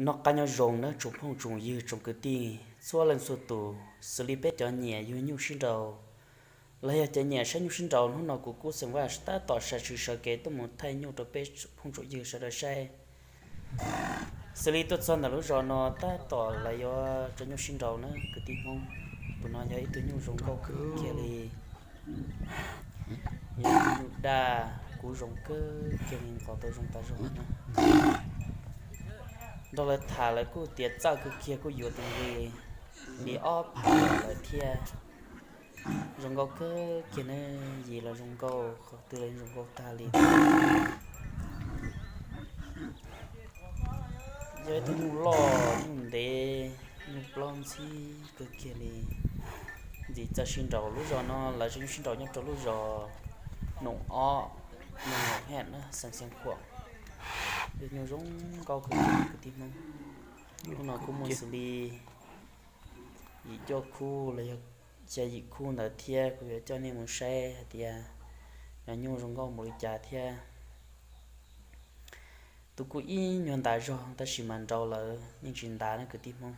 Noj qab nyob zoo nawb tsoom phooj tsoom ywg tsoom kwv tij txhua leej txhua tus, xws li peb cov nyiam yug nyuj sib nraus los yog cov nyiam saib nyuj sib nraus, hnub no kuv Kub Xeem Vaj tab tom sawv tsis sawv kev tuaj mus thaij nyuj rau peb phooj tsoom ywg sawv daws saib. Xws li tuaj txog ntawm lub zos no tab tom lawv yuav tso nyuj sib nraus na kwv tij Hmoob. Tus no yog ib tug nyuj zoo nkauj kawg kiag li, yog ib tug nyuj daj kub zoo kawg kiag li, nqos tau zoo tas zog na. Nrog lawv tham lawv kuj tias txawj kawg kiag, kuj yuav tus nqi li ob phav lawm thiab. Zoo nkauj kawg kiag na, yim los zoo nkauj, qhov twg los zoo nkauj tag li. Yog ib tug nyuj loj nyuj ntev, nyuj plaub ntxhib kawg kiag li. Ntxim txawj sib nraus, lub zos no lawv tso nyuj sib nraus nyob rau lub zos Noom Ob, Noom Hej na, xeev Xeev Khuam. Yog nyuj zoo nkauj kawg kiag kwv tij Hmoob. Hnub no kuj muaj xws li yim cuaj khub los yog xya yim khub ntawd thiab, kuv yuav coj nej mus saib hais tias cov nyuj zoo nkauj npaum li cas thiab. Tus kuj ib nyuag ntas zog tab sis mas nraus lawm yeej tsis ntas na kwv tij Hmoob,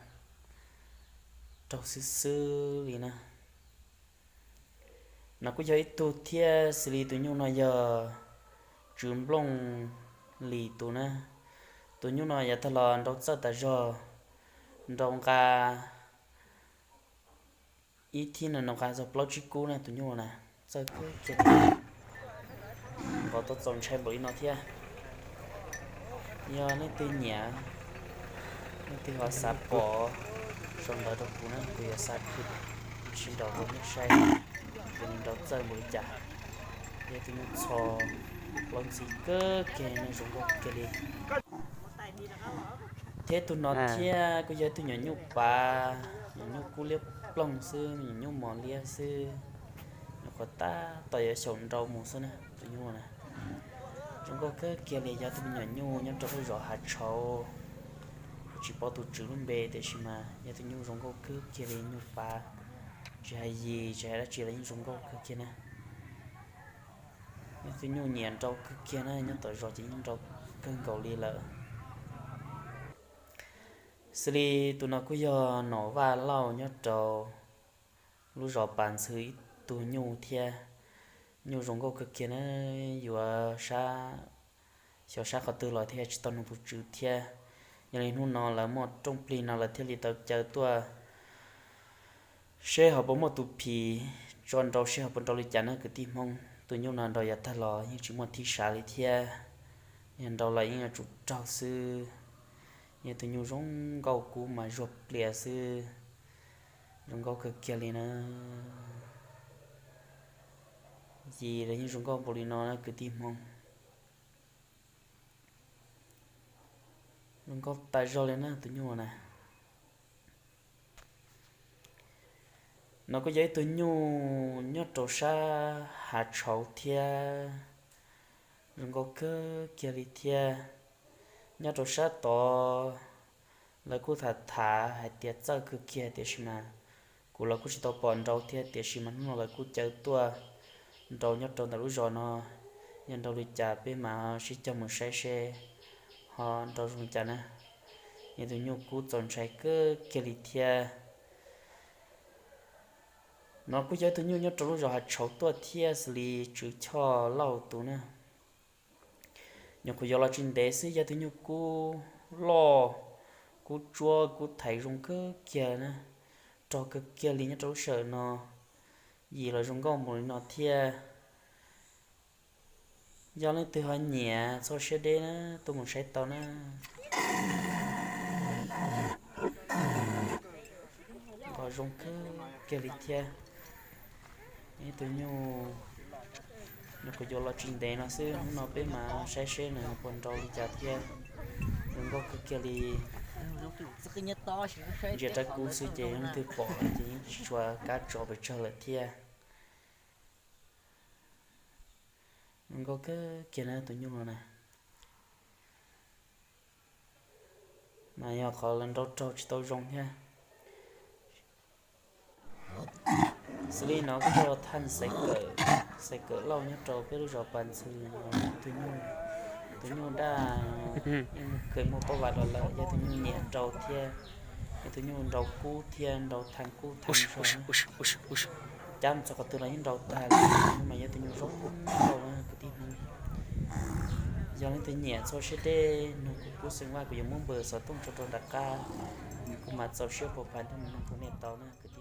raug xwb xwb li na. No kuj yog ib tug thiab, xws li tus nyuj no yog Tswv Nplooj Lis tus na. Tus nyuj no yav tag los nraus txawj tas zog, nraus nqa ib thib no nraus nqa txog plaub tsib kub na tus nyuj na, txawj kawg kiag li. Nqos tau txaus ntshai npaum li no thiab. Yog leej twg nyiam, leej twg ho xav pom, sau ntawv rau kuv na, kuv yuav xa sib nraus rau nej saib, tus nraus txawj npaum li cas. Yog tus nyuj txho, plaub ntxhib kawg kiag, zoo nkauj kiag li. Thiab tus no thiab kuj yog tus nyuam nyuj pav, nyuam nyuj kub liab ploog xwb, nyuam nyuj mos liab xwb. Nyuam qhuav tab tom yuav xyaum nrau mus xwb na tus nyuj na. Zoo nkauj kawg kiag li, yog tus me nyuam nyuj nyob rau lub zos Hav Tshauv, kuv tsis paub tus tswv lub npe tiam sis mas yog tus nyuj zoo nkauj kawg kiag li, nyuj pav, tsis hais yim tsis hais dab tsi los yeej zoo nkauj kawg kiag na. Yog tus nyuj nyiam nrau kawg kiag na, nyob tom zos ces yeej nrau kawg nkaus li lawm. Xws li tus no kuj yog Nom Vaj Lauj nyob rau lub zos Pas Ntxhw ib tug nyuj thiab. Nyuj zoo nkauj kawg kiag na, yuav sab, xyov sab qhov twg los thiaj tsis tau nug tus tswv thiab. Yog li hnub no lawv muaj rooj plig no lawv thiaj li tau caw tuaj seb ho puas muaj tus phim tso nrau seb ho puas nrau li cas na kwv tij Hmoob. Tus nyuj no nrau yav tag los yeej tsis muaj thib sav li thiab, yog nrau los yeej yuav tsum raug xwb. Yog tus nyuj zoo nkauj kub mas zuag plias xwb, zoo nkauj kawg kiag li na. Yim los yeej zoo nkauj npaum li no na kwv tij Hmoob. Zoo nkauj tas zog li na tus nyuj na. No kuj yog ib tug nyuj nyob rau sab Hav Tshauv thiab, zoo nkauj kawg kiag li thiab. Nyob rau sab tod lawv kuj tham tham hais tias txawj kawg kiag tiam sis mas kuv los kuj tsis tau pom nrau thiab, tiam sis mas hnub no lawv kuj caw tuaj nrau nyob rau ntawm lub zos no. Yog nrau li cas peb mam sib cog mus saib seb ho nrau zoo li cas na. Yog tus nyuj kub txaus ntshai kawg kiag li thiab. No kuj yog ib tug nyuj nyob rau lub zos Hav Tshauv tuaj thiab xws li Tswv Choj Lauj tus na. Nyuam qhuav yuav los tsis ntev xwb, yog tus nyuj kub loj, kub tsuab kub thaiv zoo kawg kiag na, rog kawg kiag li nyob rau lub sij hawm no. Yim los zoo nkauj npaum li no thiab. Yog leej twg ho nyiam txhob siab deb na, tuaj mus saib tau na. Nqos zoo kawg kiag li thiab. Ib tug nyuj, nyuam qhuav yuav los tsis ntev no xwb, hnub no peb mam saib seb nws puas nrau li cas thiab. Zoo nkauj kawg kiag li. Ntsia rab kub xwb ces leej twg pom ces yeej tsis tshua kab tso pes tsawg lawm thiab. Zoo nkauj kawg kiag na tus nyuj no na. Mas yog qhov lawv nrau raug tsis tau zoo thiab. Xws li no kuj yog Thaj Xaiv Kawm, Xaiv Kawm Lauj nyob rau peb lub zos Pas Ntxhw, tus nyuj Tus nyuj daj, yeej kheev muaj pab vam los lawm, yog tus nyuj nyiam nraus thiab, yog tus nyuj nraus kub thiab nraus thaj kub thaj zog, cab mus txog qhov twg los yeej nraus tag li. Tus nyuj mas yog tus nyuj zoo kawg nkaus na kwv tij Hmoob. Yog leej twg nyiam txog siab dej nug kuv, kuv xeem Vaj, kuv yuav muab npawb xov tooj tso rau nram qab, kuv mam txaus siab pab pab nrog mus nug rau nej tau na kwv tij.